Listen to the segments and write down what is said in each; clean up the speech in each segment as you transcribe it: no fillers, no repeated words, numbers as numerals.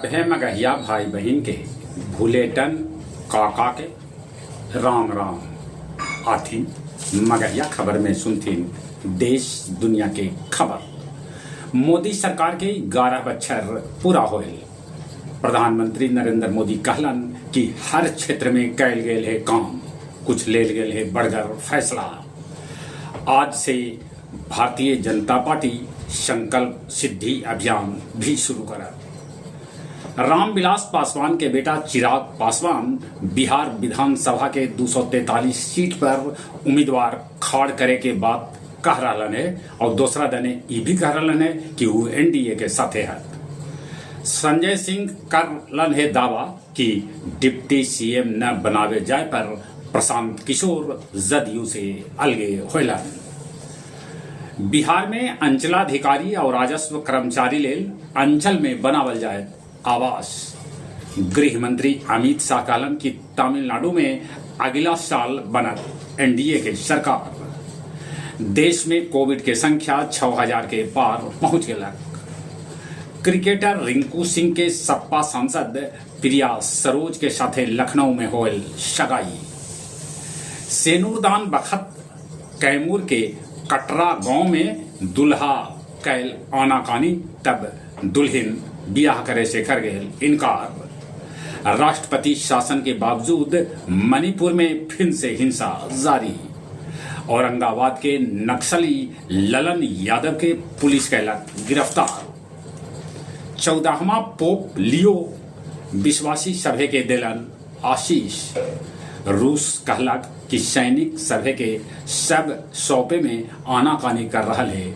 सभे मगहिया भाई बहिन के भुलेटन काका के राम राम। आथिन मगहिया खबर में सुनथिन देश दुनिया के खबर। मोदी सरकार के 11 बच्छर पूरा होयल। प्रधानमंत्री नरेंद्र मोदी कहलन कि हर क्षेत्र में कैल गेल हे काम, कुछ लेल गेल हे बड़गर फैसला। आज से भारतीय जनता पार्टी संकल्प सिद्धि अभियान भी शुरू करत। रामविलास पासवान के बेटा चिराग पासवान बिहार विधानसभा के 243 सीट पर उम्मीदवार खाड़ करे के बात कह रहलन हे और दोसरा दने ई भी कह रहलन हे कि ऊ एनडीए के साथे हत। संजय सिंह करलन हे दावा कि डिप्टी सीएम न बनावे जाए पर प्रशांत किशोर जदयू से अलगे होयलन। बिहार में अंचलाधिकारी और राजस्व कर्मचारी लेल अंचल में बनावल जाए आवास। गृह मंत्री अमित शाह कहलन कि तमिलनाडु में अगला साल बनत एनडीए के सरकार। देश में कोविड के संख्या 6000 के पार पहुंच गेलक। क्रिकेटर रिंकू सिंह के सपा सांसद प्रिया सरोज के साथे लखनऊ में होयल सगाई। सेनुरदान बखत कैमूर के कटरा गांव में दुल्हा कैल आनाकानी, तब दुल्हिन बियाह करे से कर गेल इनकार। राष्ट्रपति शासन के बावजूद मणिपुर में फिर से हिंसा जारी। औरंगाबाद के नक्सली ललन यादव के पुलिस कैलक गिरफ्तार। 14वां पोप लियो विश्वासी सभे के देलन आशीष। रूस कहलक कि सैनिक सभे के सब सौंपे में आनाकानी कर रहल है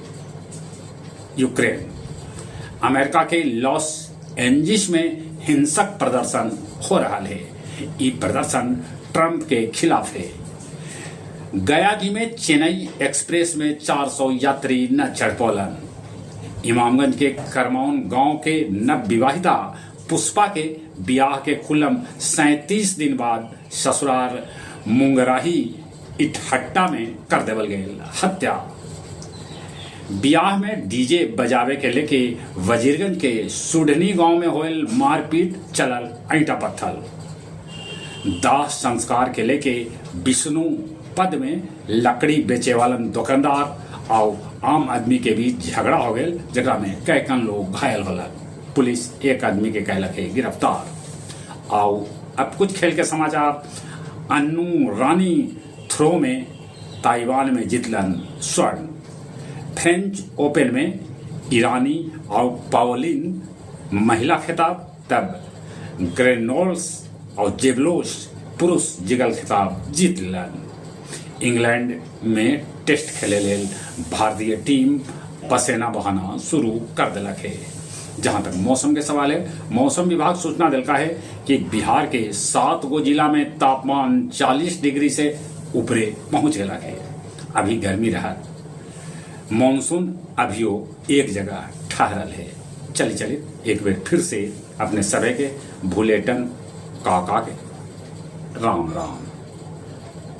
यूक्रेन। अमेरिका के लॉस एंजिल्स में हिंसक प्रदर्शन हो रहा है। ई प्रदर्शन ट्रंप के खिलाफ है। गया जी में चेन्नई एक्सप्रेस में 400 यात्री न चढ़ पौलन। इमामगंज के करमौन गांव के नव विवाहिता पुष्पा के बियाह के कुलम 37 दिन बाद ससुराल मुंगराही इटहट्टा में कर देवल गयल हत्या। बियाह में डीजे बजावे के लेके वजीरगंज के सुढ़नी गांव में होयल मारपीट, चलल ईंटा पत्थल। दाह संस्कार के लेके विष्णु पद में लकड़ी बेचे वालन दुकानदार और आम आदमी के बीच झगड़ा हो गया, जकरा में कैकन लोग घायल होलक। पुलिस एक आदमी के कैलक है गिरफ्तार। आओ अब कुछ खेल के समाचार। अन्नू रानी थ्रो में ताइवान में जीतलन स्वर्ण। फ्रेंच ओपन में ईरानी और पाओलिन महिला खिताब, तब ग्रेनोल्स और जेबलोस पुरुष जिगल खिताब जीत लेलन। इंग्लैंड में टेस्ट खेले लेल भारतीय टीम पसेना बहाना शुरू कर दिलक है। जहां तक मौसम के सवाल है, मौसम विभाग सूचना दिलका है कि बिहार के 7 गो जिला में तापमान 40 डिग्री से ऊपरे पहुंच गया है। अभी गर्मी रहत, मानसून अभियो एक जगह ठहरल है। चली चली एक बार फिर से अपने सभे के भुलेटन काका के राम राम।